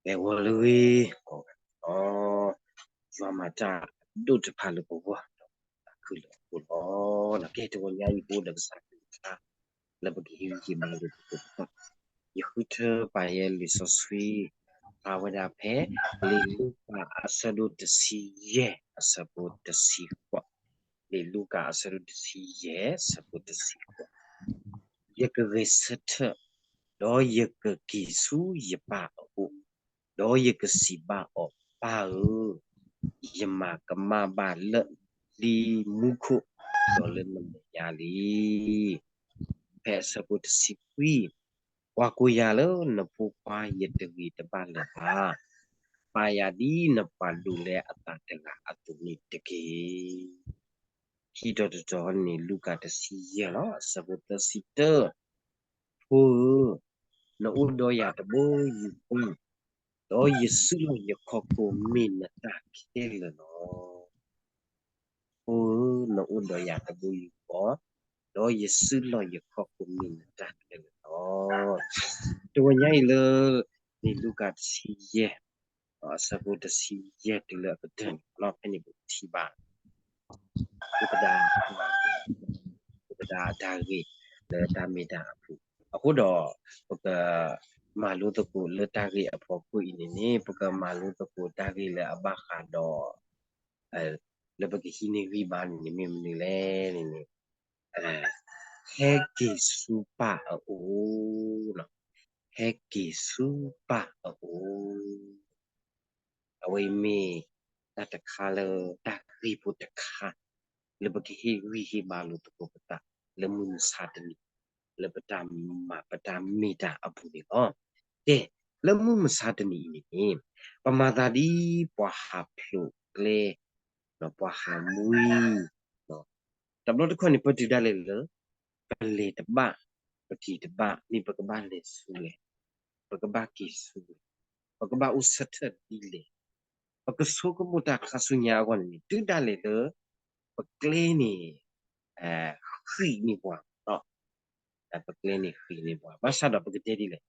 ပဂီၢ်လၢဂ့ၤ ကိးဂၤလီၤ. ယွၤမၤတၢ်အဒိၣ်တဖၣ်လၢပဂီၢ် ဒီးသးခုလၢအဃိလီၤ. ကဲ တဂီၤညါအံၤ ပအိၣ်ဒီးကစၢ်ခရံာ်တခါ လၢပကဟ့ၣ်ဂံၢ်ဟ့ၣ်ဘါလိာ်သကိးပသး. ယဃုထၢပာ်ယဲလံာ်စီဆှံ ဖျါဝဲဒၣ်ဖဲ လံာ်လူၤကၣ်အဆၢဒိၣ်တဆံယဲၢ် အဆၢဖိတဆံဃိး, လံာ်လူၤကၣ်အဆၢဒိၣ်တဆံယဲၢ် အဆၢဖိတဆံဃိး. ယကဂဲၤဆၢထၢၣ်, ဒီးယကက့ၤဆူယပၢ်အအိၣ်, ဒီးယကစံးဘၣ်အီၤ, ပၢ်ဧၢ, ယမၤကမၣ်ဘၣ်လၢလံမူခိၣ် ဒီးလၢနမဲာ်ညါလံ. ဖဲအဆၢဖိတဆံခွံ, ကွၢ်ကွၢ်, ယၤလၢနဖိခွါယတဂ့ၤတဘၣ်လၢၤဘၣ်, ပာ်ယၤဒ်နပှၤဒိးလဲအသးတဂၤအသိးန့ၣ်တက့ၢ်. ခံတီၤတတီၤန့ၣ် လူၤကၣ်တဆံယဲၢ်လီၤ. အဆၢဖိသၢဆံတၢ, ဖိဧၢ, နအိၣ်ဒီးယၤတဘိယူၢ်ဃီ, ဒီးယစုလီၢ်ယခီၣ်ခိၣ်မ့ၢ်နတၢ်ခဲလၢာ်လီၤ. ဖိဧၢ, နအိၣ်ဒီးယၤတဘိယူၢ်ဃီ, ဒီးယစုလီၢ်ယခီၣ်ခိၣ်မ့ၢ်နတၢ်ခဲလၢာ်လီၤ. တဂီၤညါအံၤလၢ လံာ်လူၤကၣ်တဆံယဲၢ် အဆၢဖိတဆံယဲၢ်တုၤလၢအကတၢၢ်န့ၣ်လီၤ. ဖဲန့ၣ်ပကထံၣ်ဘၣ် ပကဒၣ် ပကဒၣ်တၢ်ဂ့ၢ်လၢတၢ်မ့ၢ်တၢ်အပူၤ, အဃိဒီး ပက မၤလိသကိးလၢတၢ်ဂ့ၢ်အဖီခိၣ်အံၤန့ၣ်န့ၣ် ပကမၤလိသကိးတၢ်ဂ့ၢ်လၢအဘၣ်ဃးဒီး လၢပကဟံးန့ၢ်ဂံၢ်ဘါန့ၣ်န့ၣ် မ့ၢ်မနုၤလဲၣ်န့ၣ်န့ၣ် ဟဲက့ၤဆူပၢ်အအိၣ်, ဟဲက့ၤဆူပၢ်အအိၣ်. အဝဲအံၤမ့ၢ်တၢ်တခါလၢ တၢ်ဂ့ၢ်ဖိတခါ လၢပကဟ့ၣ်ဂံၢ်ဟ့ၣ်ဘါလိာ်သကိးပသး လၢမုၢ်မဆါတနံၤ လၢပတၢ်မၤပတၢ်မ့ၢ်တၢ်အပူၤန့ၣ်လီၤ. ကဲ လၢမုၢ်မဆါတနံၤအံၤန့ၣ်န့ၣ် ပမၤသးဒ်ပှၤဟးဖျိးကျဲ ပှၤဟးမှံ တဘျီတခီၣ်န့ၣ် ပတုၤဒၣ်လဲာ်လၢ ပလဲၤတဘၣ်, ပက့ၤတဘၣ်, မ့ၢ်ပကဘၣ်လဲၤဆူလဲၣ်, ပကဘၣ်က့ၤဆူလဲၣ်, ပကဘၣ်အိၣ်ဆၢထၢၣ်ဒ်လဲၣ်, ပကဆိကမိၣ်တၢ်ခါဆူညါအဂီၢ်န့ၣ်န့ၣ် တုၤဒၣ်လဲာ်လၢ ပကျဲန့ၣ် ဃံးန့ၢ်ပှၤ, ပကျဲန့ၣ်ဃံးန့ၢ်ပှၤ, ဘၣ်ဆၣ်ဒီးပကတဲဒ်လဲၣ်,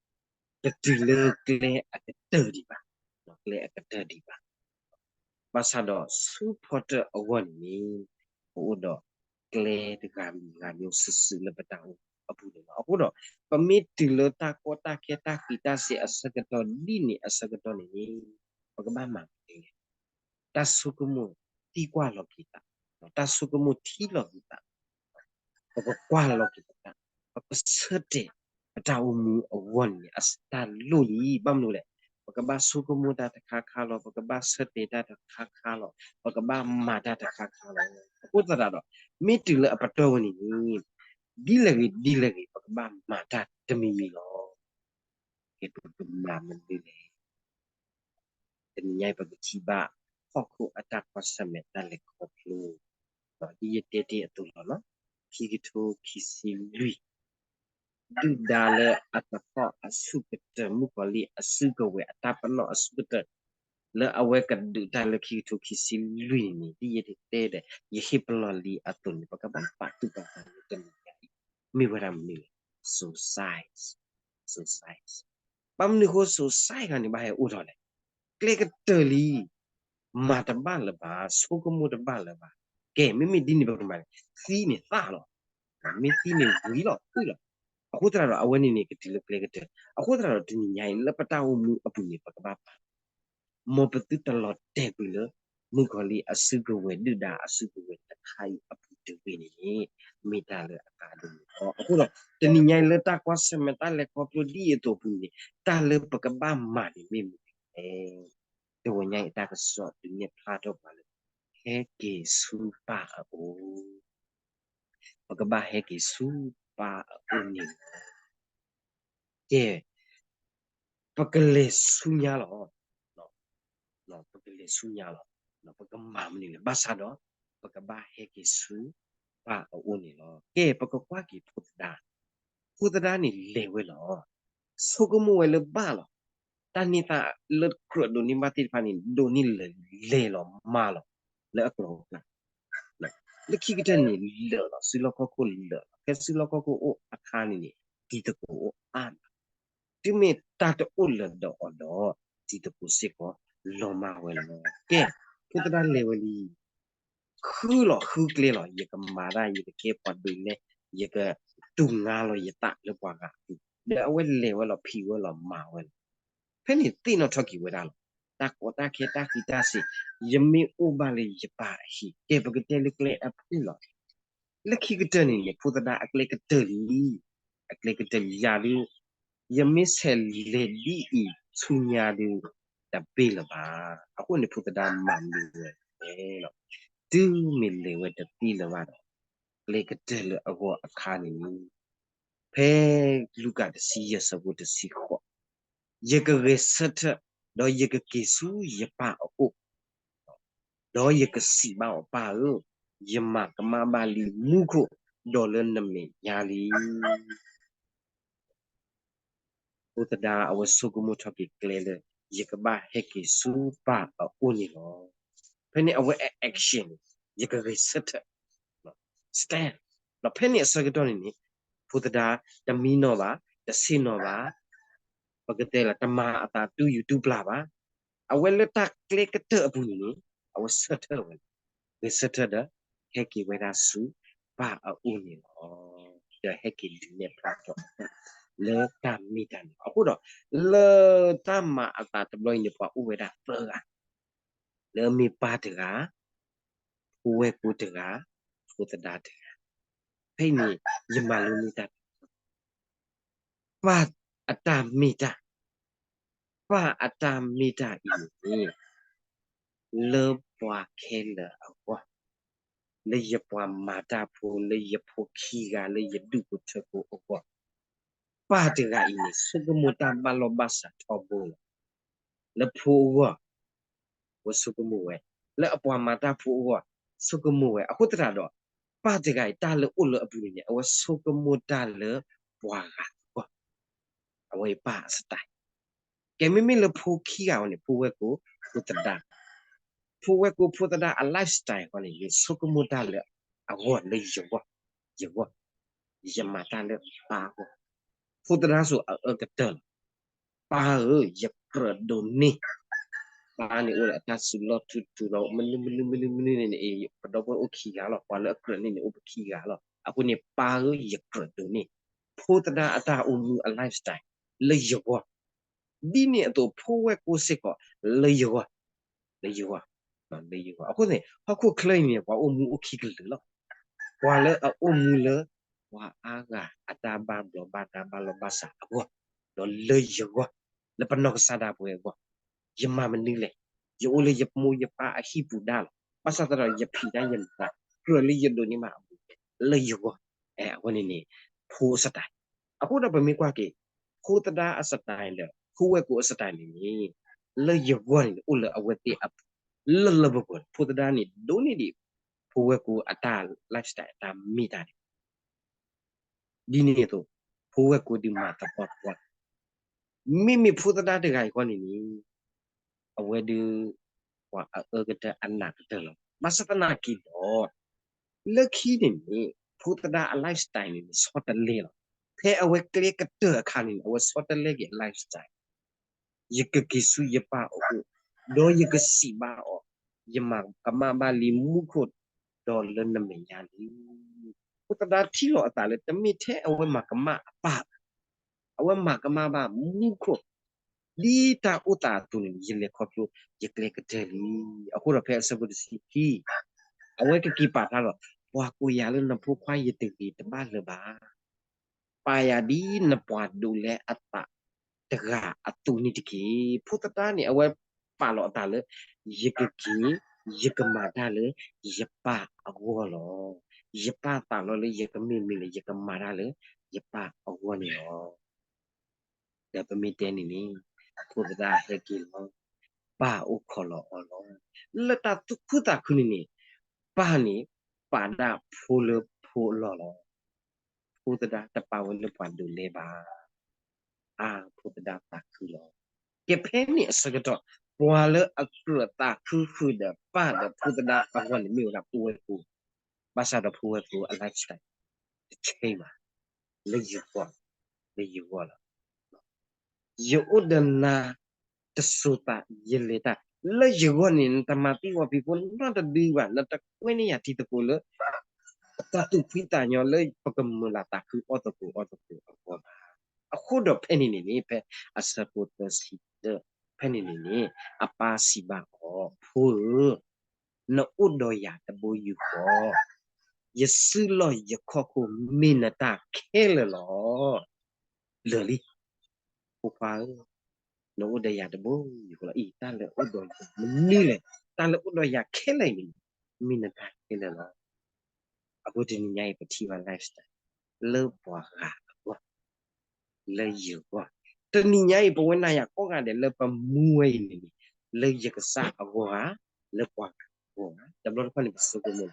တတုၤလၢကျဲအကတၢၢ်ဒံးဘၣ်, ကျဲအကတၢၢ်ဒံးဘၣ်. ဘၣ်ဆၣ်ဒီးဆူဖီတၢၣ်အဂီၢ်န့ၣ်န့ၣ် ပအိၣ်ဒီးကျဲတဂၤမံၤဂၤမံၤ စုာ်စုာ်လၢပတၢ်အိၣ်အပူၤန့ၣ်လီၤ. အဃိဒီး ပမ့ၢ်တုၤလၢတၢ်ကီတၢ်ခဲတၢ်ဃံးတၢ်စ့ၤအဆၢကတီၢ်ဒ်န့ၣ်အဆၢကတီၢ်န့ၣ်န့ၣ် ပကဘၣ်မၤမနုၤလဲၣ်. တၢ်ဆိကမိၣ်သံကွၢ်လီၤက့ၤသး, တၢ်ဆိကမိၣ်ထံၣ်လီၤက့ၤသး, ပကကွၢ်လီၤက့ၤပသး, ပကဆၢတဲာ်ပတၢ်အိၣ်မူအဂီၢ်န့ၣ် အတၢ်လိၣ်လံ. ဘၣ်မနုၤလဲၣ်, ပကဘၣ်ဆိကမိၣ်တၢ်တခါခါလီၤ, ပကဘၣ်ဆၢတဲာ်တၢ်တခါခါလီၤ, ပကဘၣ်မၤတၢ်တခါခါလီၤ. အဃိသတးဒီး မ့ၢ်တုၤလၢအပတီၢ်ဝဲန့ၣ်န့ၣ် ဒ်လဲၣ်ဂ့ၤ ဒ်လဲၣ်ဂ့ၤ ပကဘၣ်မၤတၢ်တမံၤမံၤလီၤ. ကဲ ပကမၤမနုၤလဲၣ်. တနံၤညါအံၤ ပကထံၣ်ဘၣ် ဟီၣ်ခိၣ်အတၢ်ကွၢ်ဆၢၣ်မဲာ်တၢ်လဲၤခီဖျိ ဒ်ယတဲတ့ၢ်အသိးလီၤ. ခံကထိခံဆံလွံၢ်, ဒုၣ်ဒါလၢအတဟီၣ်အဆူၣ်ကတၢၢ် မုၣ်ကီၤလံၢ်အစုကဝဲၤအတၢ်ပနီၣ်အဆူၣ်ကတၢၢ် လၢအဝဲကဒုးတၢ်လၢခံကထိခံဆံလွံၢ်န့ၣ် ဒ်ယတဲဒီး ယဟ့ၣ်ပလီၢ်လံအသိးန့ၣ် ပကဘၣ်ပာ်သူၣ်ပာ်သးလၢတနံၤညါအံၤ မ့ၢ်ဝဲဒၣ်မနုၤလဲၣ်. Suicide, suicide. ဘၣ်မနုၤအဃိ suicide ဂၤန့ၣ် ဘၣ်ဟဲအိၣ်ထီၣ်လဲၣ်. ကျဲကတၢၢ်လံ, မၤတဘၣ်လၢၤဘၣ်, ဆိကမိၣ်တဘၣ်လၢၤဘၣ်. ကဲ မ့မ့ၢ်ဒ်န့ၣ် ပကမၤန့ၣ် သံန့ၣ်သၣ်လီၤ. မ့ၢ်သံန့ၣ်ဝံၤလီၤ ကွံာ်လီၤ. အဃိသတးဒီး အဝဲန့ၣ်န့ၣ် ကတုၤလၢကျဲကတၢၢ်. အဃိသတးဒီး တနံၤညါအံၤ လၢပတၢ်အိၣ်မူအပူၤန့ၣ် ပကဘၣ်ပာ် မ်ပသုတလီၤတဲာ်ကွံာ်လၢ မုၣ်ကီၤလံၢ်အစုကဝဲၤ ဒုၣ်ဒါအစုကဝဲၤတခါအံၤအပူၤတဂ့ၤန့ၣ် မ့ၢ်တၢ်လၢအကါဒိၣ်န့ၣ်လီၤ. အဃိဒီး တနံၤညါအံၤလၢတၢ်ကွၢ်ဆၢၣ်မဲာ်တၢ်လဲၤခီဖျိဒ်အံၤအသိးအပူၤန့ၣ် တၢ်လၢပကဘၣ်မၤန့ၣ်မ့ၢ်မနုၤလဲၣ်. တဂီၤညါအံၤတၢ်ကစီၣ်ဒုးနဲၣ်ဖျါထီၣ်ပှၤလၢ ဟဲက့ၤဆူပၢ်အအိၣ်, ပကဘၣ်ဟဲက့ၤဆူပၢ်အအိၣ်န့ၣ်လီၤ. ကဲ ပကလဲၤဆူညါလီၤ. ပကလဲၤဆူညါလီၤ. ပကမၤမနုၤလဲၣ်. ဘၣ်ဆၣ်ဒီး ပကဘၣ်ဟဲက့ၤဆူပၢ်အအိၣ်န့ၣ်လီၤ. ကဲ ပကကွၢ်က့ၤဖိသဒါ, ဖိသဒါန့ၣ်လဲၤဝဲလီၤ. ဆိကမိၣ်ဝဲလၢဘၣ်လီၤ. တၢ်န့ၢ်သါလၢကြၢးဒိးန့ၢ်ဘၣ်သ့ၣ်တဖၣ်န့ၣ် ဒိးန့ၢ်လၢလဲၤလီၤမၤလီၤ လၢအကျိၤအကျဲ လၢခံကတၢၢ်န့ၣ်လၢာ်လီၤ, စုလီၢ်ခီၣ်ခိၣ်လၢာ်လီၤ. ဖဲစုလီၢ်ခီၣ်ခိၣ်အိၣ်အခါန့ၣ်န့ၣ် တံၤသကိးအိၣ်အါမး, တုၤမ့ၢ်တၢ်တအိၣ်လၢၤဒီးအီၤဒီး တံၤသကိးစ့ၢ်ကီး လီၤမၢ်ဝဲလီၤ. ကဲ, ဖိသဒါလဲၤဝဲလံ ဃုလီၤဃုကျဲလီၤ, ယကမၤတၢ်, ယကကဲပှၤဒိးလဲ, ယကတူၢ်ငါလီၤယသးလၢပှၤဂၤအပူၤ, ဒီးအဝဲလဲၤဝဲလီၤ ဖံးဝဲလီၤမၤဝဲလီၤ. ဖဲန့ၣ်သ့ၣ်နီၣ်ထီၣ်က့ၤဝဲဒၣ်လီၤ. တၢ်ကီတၢ်ခဲတၢ်ဃံးတၢ်စ့ၤ, ယမ့ၢ်အိၣ်ဘၣ်လၢယပၢ်အဟံၣ်, ကဲပကတဲလၢကျဲအဖုၣ်လီၤ. လၢခံကတၢၢ်န့ၣ်န့ၣ် ဖိသဒါအကျဲကတၢၢ်လံ, အကျဲကတၢၢ်လံယၤဒုး, ယမ့ၢ်ဆဲးလဲၤဒ်အံၤ ဆူညါဒုး တဘၣ်လၢၤဘၣ်. အဃိန့ၣ်ဖိသဒါမၤမနုၤဝဲလဲၣ်လီၤ. တုၤမ့ၢ်လဲၤဝဲတသ့လၢၤဘၣ်ဒီး ကျဲကတၢၢ်လၢအဂီၢ်အခါန့ၣ် ဖဲလူၤကၣ်တဆံယဲၢ်ဆၢဖိတဆံဃိး, ယကဂဲၤဆၢထၢၣ်, ဒီးယကက့ၤဆူယပၢ်အအိၣ်, ဒီးယကစံးဘၣ်အီၤ, ပၢ်ဧၢ, ယမၤကမၣ်ဘၣ်လံမူခိၣ်, ဒီးလၢနမဲာ်ညါလံ. ဖိသဒါအဝဲဆိကမိၣ်ထီၣ်က့ၤကျဲလၢ ယကဘၣ်ဟဲက့ၤဆူပၢ်အအိၣ်န့ၣ်လီၤ. ဖဲန့ၣ်အဝဲအ action န့ၣ် ယကဂဲၤဆၢထၢၣ် stand ဒီးဖဲန့ၣ်အဆၢကတီၢ်န့ၣ်န့ၣ် ဖိသဒါတမံနီၣ်ဘၣ်, တဆ့ၣ်နီၤဘၣ်, ပကတဲလၢတမၤအသးတူၢ်ယူၤတူၢ်ပျၢ်ဘၣ်. အဝဲလၢတၢ်ကျဲကတၢၢ်အပူၤန့ၣ်န့ၣ် အဝဲဆၢထၢၣ်ဝဲလီၤ. ဂဲၤဆၢထၢၣ်ဒီး ဟဲက့ၤဝဲဒၣ်ဆူပၢ်အအိၣ်န့ၣ်လီၤ. ဒီးဟဲက့ၤဒုးနဲၣ်ဖျါထီၣ်အသးလၢတၢ်မ့ၢ်တၢ်န့ၣ်လီၤ. အဃိဒီး လၢတၢ်မၤအသးတဘျီအံၤန့ၣ် ပှၤအိၣ်ဝဲဒၣ်သၢဂၤ, လၢအမ့ၢ်ပၢ်တဂၤ, ဖိဝဲၢ်ကိတဂၤ, ဖိသဒါတဂၤ. ဖဲအံၤန့ၣ် ယမၤလိန့ၢ်တၢ် ပၢ်အတၢ်မ့ၢ်တၢ်, ပၢ်အတၢ်မ့ၢ်တၢ်အံၤန့ၣ် လၢပှၤခဲလၢာ်အဂီၢ်, လၢယပှၤမၤတၢ်ဖိ, လၢယဖိခံဂၤ, လၢယဒူၣ်ဖိထၢဖိအဂီၢ်, ပၢ်တဂၤအံၤန့ၣ် ဆိကမိၣ်တၢ်ဘၣ်လီၢ်ဘၣ်စးထီဘိလီၤ. လၢဖိအဂီၢ် အဝဲဆိကမိၣ်ဝဲ, လၢအပှၤမၤတၢ်ဖိအဂီၢ် ဆိကမိၣ်ဝဲ. အဃိသတးဒီး ပၢ်တဂၤအံၤ တၢ်လၢအိၣ်လၢအပူၤန့ၣ်န့ၣ် အဝဲဆိကမိၣ်တၢ်လၢပှၤဂၤအဂီၢ်, အဝဲအံၤပၢ်အ style. ကဲမ့မ့ၢ်လၢဖိခံဂၤအံၤန့ၣ် ဖိဝဲၢ်ကိ ဖိသဒါ, ဖိဝဲၢ်ကိ ဖိသဒါအ lifestyle အံၤန့ၣ် ယဆိကမိၣ်တၢ်လၢအဂီၢ်လၢယဂီၢ်, ယဂီၢ်, ယမၤတၢ်လၢပၢ်အဂီၢ်. ဖိသဒါစိၤအအၢကတၢၢ်လီၤ. ပၢ်ဧၢ, ယကြၢးဒိးန့ၢ်. ပၢ်န့ၣ်အိၣ်လၢအတၢ်စုလီၢ်ထူထူလီၤ, မနုၤမနုၤမနုၤမနုၤန့ၣ်န့ၣ် ပဒီပုၢ်ဝဲၢ်အိၣ်ခံဂၤလီၤ, ပှၤလၢအကြၢးန့ၢ်န့ၣ် အိၣ်ပခံဂၤလီၤ. အဃိန့ၣ် ပၢ်ဧၢ, ယကြၢးဒိးန့ၢ်. ဖိသဒါအတၢ်အိၣ်မူအ lifestyle လၢယဂီၢ်, ဒ်န့ၣ်အသိး ဖိဝဲၢ်ကိစ့ၢ်ကီး လၢယဂီၢ်, လၢယဂီၢ်, လၢယဂီၢ်. အဃိန့ၣ် ဟီၣ်ခိၣ်ချၢအံၤန့ၣ် ပှၤအိၣ်မူအိၣ်ခံကလုာ်လီၤ. ပှၤလၢအအိၣ်မူလၢ ပှၤအါဂၤအတၢ်ဘၣ်ဘျီးဘၣ်ဒါဘၣ်လီၢ်ဘၣ်စးအဂီၢ်, ဒီးလၢယဂီၢ်, လၢပနီၢ်ကစၢ်ဒၣ်ပဝဲအဂီၢ်, ယမၤမနုၤလဲၣ်, ယအိၣ်လၢယမိၢ်ယပၢ်အဟံၣ်ပူၤဒၣ်လီၤ. ဘၣ်ဆၣ်သနာ်က့ ယဖံးတၢ်ယမၤတၢ် ကြၢးလၢယဒိးန့ၢ်ဘၣ်အပူၤ လၢယဂီၢ်. အဃိန့ၣ်န့ၣ် ဖိ style. အဃိဒီးပမ့ၢ်ကွၢ်က့ၤ ဖိသဒါအ style ဒီး ဖိဝဲၢ်ကိအ style န့ၣ်န့ၣ် လၢယဂီၢ်န့ၣ် အိၣ်လၢအဝဲသ့ၣ်အပူၤ လၢလၢပှဲၤပှဲၤ. ဖိသဒါန့ၣ် ဒိးန့ၢ်ဒံး ဖိဝဲၢ်ကိအတၢ် lifestyle အတၢ်မ့ၢ်တၢ်န့ၣ် ဒ်န့ၣ်အသိး ဖိဝဲၢ်ကိဒုးမၤသပှၢ်ပှၢ်. မ့မ့ၢ်ဖိသဒါတဂၤအံၤဃီန့ၣ်န့ၣ် အဝဲဒုး ပှၤအအၢကတၢၢ်အနးကတၢၢ်လီၤ. ဘၣ်ဆၣ်သနာ်က့ဒီး လၢခံန့ၣ်န့ၣ် ဖိသဒါအ lifestyle န့ၣ်န့ၣ် ဆီတလဲလီၤ. ဖဲအဝဲကျဲကတၢၢ်အခါန့ၣ်န့ၣ် အဝဲဆီတလဲက့ၤအ lifestyle ယကက့ၤဆူယပၢ်အအိၣ်, ဒီးယကစံးဘၣ်အီၤ, ယမၤကမၣ်ဘၣ်လံမူခိၣ်, ဒီးလၢနမဲာ်ညါလံ. ဖိသဒါထံၣ်လီၤအသးလၢတမ့ၢ်ထဲအဝဲမၤကမၣ်အပၢ်, အဝဲမၤကမၣ်ဘၣ်မူခိၣ်, ဒ်တၢ်အိၣ်သးအသိးန့ၣ် ယလဲၤခီဖျိယကျဲကတၢၢ်လံ. အဃိဒီးဖဲအဆၢဖိတဆံခံ အဝဲကက့ၤပာ်ဖျါလီၤ, ပှၤကိးယၤလၢနဖိခွါယတဂ့ၤတဘၣ်လၢၤဘၣ်. ပာ်ယၤဒ်နပှၤဒိးလဲအသးတဂၤအသိးန့ၣ်တက့ၢ်. ဖိသဒါန့ၣ် အဝဲပာ်လီၤအသးလၢ ယကက့ၤ, ယကမၤတၢ်လၢ ယပၢ်အဂီၢ်လီၤ. ယပၢ်သးလီလၢယကမ့ၢ်မနုၤလဲၣ်, ယကမၤတၢ်လၢယပၢ်အဂီၢ်န့ၣ်လီၤ. ဒီးပမ့ၢ်တဲန့ၣ်န့ၣ် ဖိသဒါဟဲက့ၤလီၤ, ပၢ်အိၣ်ခိးလီၤအီၤလီၤ. လၢတၢ်သူၣ်ခုသးခုန့ၣ်န့ၣ် ပၢ်န့ၣ် ပာ်ဒၣ်ဖိလၢဖိအလီၢ်လီၤ. ဖိသဒါတပာ်ဝဲလၢပှၤဒိးလဲဘၣ်. အါ ဖိသဒါသးခုလီၤ. ကဲဖဲန့ၣ်အဆၢကတီၢ် ပှၤလၢအကြၢးသးခုဃုာ်ဒီးပၢ်ဒီးဖိသဒါအဂီၢ်န့ၣ် မ့ၢ်ဝဲဒၣ်ဖိဝဲၢ်ကိ, ဘၣ်ဆၣ်ဒီးဖိဝဲၢ်ကိအ lifestyle တ change ဘၣ်, လၢယဂီၢ်, လၢယဂီၢ်လီၤ. ယအိၣ်ဒီးနၤ တစိၤသးယလဲၤတၢ်, လၢယဂီၢ်န့ၣ် နတမၤသံကွံာ်ပှၤဖိနီတဒုဘၣ်, နတကွဲန့ၢ်ယၤတံၤသကိးလၢ တၢ်သူၣ်ဖှံသးညီလၢပကမုာ်လၤသးခုအီၣ်သကိးအီသကိးအဂီၢ်ဘၣ်. အဃိဒီးဖဲန့ၣ်န့ၣ်န့ၣ် ဖဲအဆၢဖိသၢဆံတၢ ဖဲန့ၣ်န့ၣ်န့ၣ် အပၢ်စံးဘၣ်အီၤ, ဖိဧၢ, နအိၣ်ဒီးယၤတဘိယူၢ်ဃီ, ယစုလီၢ်ယခီၣ်ခိၣ်မ့ၢ်နတၢ်ခဲလၢာ်လီၤ. လၢာ်လံ, ဖိခွါဧၢ, နအိၣ်ဒီးယၤတဘိယူၢ်ဃီလီၤ. အံၤ တၢ်လၢအိၣ်ဒီးယၤမနုၤလဲၣ်, တၢ်လၢအိၣ်ဒီးယၤခဲလၢာ်အံၤန့ၣ် မ့ၢ်နတၢ်ခဲလၢာ်လီၤ. အဃိတနံၤညါအံၤ ပထံၣ်ဘၣ် lifestyle လၢပှၤဂၤအဂီၢ်, လၢယဂီၢ်, တနံၤညါအံၤ ပဝဲနၤယၤကိးဂၤဒဲးလၢပမူဝဲအံၤန့ၣ်န့ၣ်, လၢယကစၢ်အဂီၢ်ဧါ, လၢပှၤဂၤအဂီၢ်ဧါ, တဘျီတခီၣ်န့ၣ် ပဆိကမိၣ်,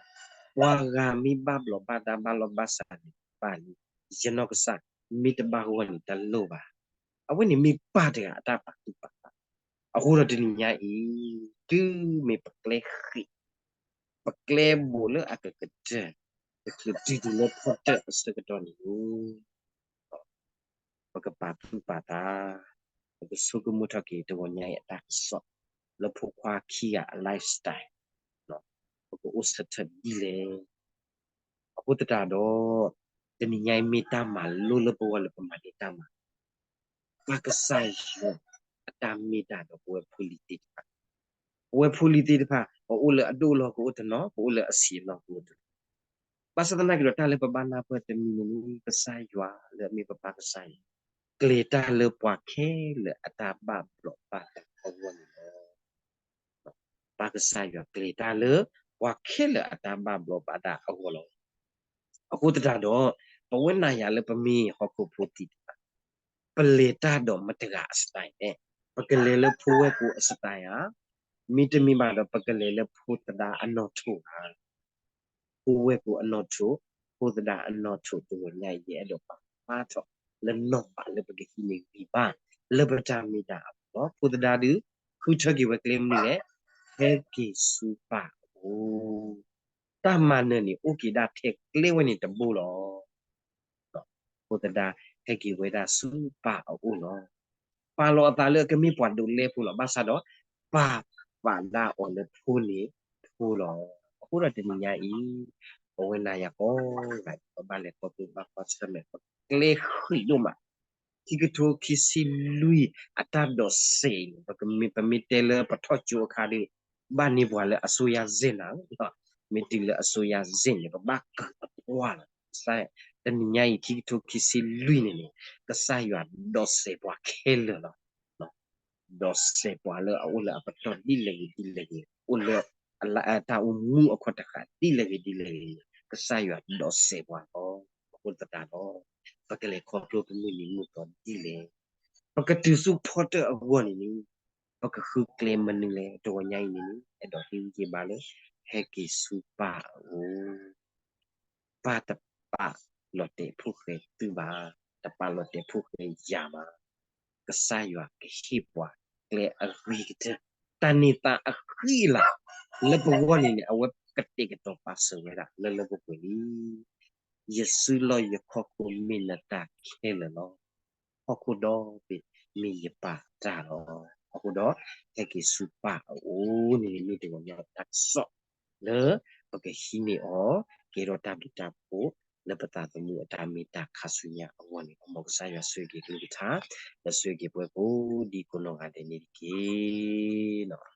ပှၤဂၤမ့ၢ်ဘၣ်ဘျီးဘၣ်ဒါဘၣ်လီၢ်ဘၣ်စးန့ၣ် ဘၣ်လံ, ယနီၢ်ကစၢ်မ့ၢ်တဘၣ်ဂီၢ်န့ၣ်တလိၣ်ဘၣ်. အဝဲန့ၣ်မ့ၢ်ပၢ်တဂၤအတၢ်ပာ်သူၣ်ပာ်သး. အဃိဒီးတနံၤညါအံၤ တုၤမ့ၢ်ပကျဲဃံး, ပကျဲဘိးလၢအကကတၢၢ်, ပချုးတုၤတုၤလၢဖီတၢၣ်အဆၢကတီၢ်န့ၣ် ပကပာ်သူၣ်ပာ်သး, ပကဆိကမိၣ်ထီၣ်က့ၤတဂီၤညါအံၤအတၢ်ကစီၣ်, လၢဖိခွါခံဂၤအ lifestyle, ပကအိၣ်ဆၢထၢၣ်ဒ်လဲၣ်. အဃိသတးဒီး တနံၤညါအံၤမ့ၢ်တၢ်မၤလိလၢပဂီၢ်လၢပမၤန့ၢ်တၢ်မၤ ပၢ်ကစၢ်ယွၤအတၢ်မ့ၢ်တၢ်ဒီးပဝဲဖိလံၤသ့ၣ်တဖၣ်, ပဝဲဖိလံၤသ့ၣ်တဖၣ် ပအိၣ်လၢအဒိၣ်အလီၢ်ကအိၣ်တနီၤ, ပအိၣ်လၢအဆံးအလီၢ်ကအိၣ်တနီၤ, ဘၣ်ဆၣ်သနာ်က့ဒီး တၢ်လၢပဘၣ်နၢ်ပၢၢ်တမံၤန့ၣ် ကစၢ်ယွၤလၢအမ့ၢ်ပပၢ်ကစၢ်ယွၤ ကျဲၤတၢ်လၢပှၤခဲလၢာ်အတၢ်ဘၣ်ဘျီးဘၣ်ဒါအဂီၢ်န့ၣ်လီၤ. ပၢ်ကစၢ်ယွၤကျဲၤတၢ်လၢပှၤခဲလၢာ်အတၢ်ဘၣ်ဘျီးဘၣ်ဒါအဂီၢ်လီၤ. အဃိသတးဒီး ပဝဲနၤယၤလၢပမ့ၢ်ဟီၣ်ခိၣ်ဖိသ့ၣ်တဖၣ် ပလဲၤတၢ်ဒီးမတၤတဂၤအ style လဲၣ်, ပကလဲၤလၢဖိဝဲၢ်ကိအ style ဧါ, မ့တမ့ၢ်ဘၣ်ဒီး ပကလဲၤလၢဖိသဒါအနီၣ်ထိၣ်ဧါ. ဖိဝဲၢ်ကိအနီၣ်ထိၣ်, ဖိသဒါအနီၣ်ထိၣ်တဂီၤညါအံၤ ယအဲၣ်ဒိးပာ်ဖျါထီၣ်လၢနီၢ်သးလၢပကဟံးန့ၢ်ဂံၢ်ဘါ လၢပတၢ်မ့ၢ်တၢ်အဂီၢ်လီၤ. ဖိသဒါဒုး ဃုထၢက့ၤဝဲကျဲမနုၤလဲၣ်, ဟဲက့ၤဆူပၢ်အအိၣ် တၢ်မၤနၢၤန့ၣ် အိၣ်က့ၤဒၣ်ထဲကျဲဝဲန့ၣ်တဘိလီၤ. ဖိသဒါ ဟဲက့ၤဝဲဒၣ်ဆူပၢ်အအိၣ်လီၤ. ပာ်လီၤအသးလၢအကမ့ၢ်ပှၤဒိးလဲဖိလီၤ. ဘၣ်ဆၣ်ဒီး ပၢ်ပာ်ဒၣ်အီၤလၢဖိန့ၣ်ဖိလီၤ. အဃိဒီးတနံၤညါအံၤ ပဝဲနၤယၤကိးဂၤ ပဘၣ်လဲၤခီဖျိဘၣ်ကွၢ်ဆၢၣ်မဲာ် ပကျဲဃံးဒိၣ်မး ခံကထိခံဆံလွံၢ်အတၢ်ဒိးစဲးအံၤန့ၣ် ပမ့ၢ်တဲလၢပထီၣ်ကၠိအခါဒီး ဘၣ်န့ၢ်ပှၤလၢအစိုးရဇုန်လီၤ. မ့ၢ်တုၤလၢအစိုးရဇုန်န့ၣ် ပဘၣ်ကၢၤအပှၢ်လီၤ. တနံၤညါအံၤ ခံကထိခံဆံလွံၢ်န့ၣ်န့ၣ် ကစၢ်ယွၤဒိးစဲးပှၤခဲလၢာ်လီၤ. ဒိးစဲးပှၤလၢအအိၣ်လၢအပတီၢ်ဒ်လဲၣ်ဂ့ၤဒ်လဲၣ်ဂ့ၤ, အိၣ်လၢအတၢ်အိၣ်မူအခီၣ်တဃာ်ဒ်လဲၣ်ဂ့ၤဒ်လဲၣ်ဂ့ၤန့ၣ် ကစၢ်ယွၤဒိးစဲးပှၤလီၤ. အဃိသတးဒီး ပကလဲၤခီဖျိပမုၢ်နံၤမုၢ်သီဒ်လဲၣ်, ပကတုၤဆူဖီတၢၣ်အဂီၢ်န့ၣ်န့ၣ် ပကဃုကျဲမနုၤလဲၣ်. တဂီၤညါအံၤန့ၣ်န့ၣ် အဲၣ်ဒိးဟ့ၣ်ဂံၢ်ဟ့ၣ်ဘါလၢ ဟဲက့ၤဆူပၢ်အအိၣ် ပၢ်တပာ်လီၤတဲာ်ဖိၣ်ဃဲသုဘၣ်, တပာ်လီၤတဲာ်ဖိၣ်ဃဲယၤဘၣ်. ကစၢ်ယွၤကဟ့ၣ်ပှၤကျဲအဂ့ၤကတၢၢ်, တၢ်န့ၢ်သါအဂံၢ်အဘါ လၢပဂီၢ်န့ၣ်န့ၣ် အဝဲကတဲာ်ကတီၤပာ်စၢၤဝဲဒၣ်လၢလၢပှဲၤပှဲၤလံ. ယစုလီၢ်ယခီၣ်ခိၣ်မ့ၢ်နတၢ်ခဲလၢာ်လီၤ. ဟီၣ်ခိၣ်ဒီဘ့ၣ်မ့ၢ်ယပၢ်တၢ်လီၤ. အဃိဒီး ဟဲက့ၤဆူပၢ်အအိၣ်န့ၣ် မ့ၢ်တဂီၤညါတၢ်ကစီၣ် လၢပကဟံးန့ၢ်အီၤ ကဲထီၣ်တၢ်ဘျုးတၢ်ဖှိၣ် လၢပသးသမူအတၢ်မ့ၢ်တၢ်ခါဆူညါအဂီၢ်န့ၣ် မ်ကစၢ်ယွၤဆိၣ်ဂ့ၤက့ၤကလုၢ်ကထါ ဒီးဆိၣ်ဂ့ၤက့ၤပှၤကိးဒံကိးနီၢ်ဂၤဒဲးန့ၣ်တက့ၢ်.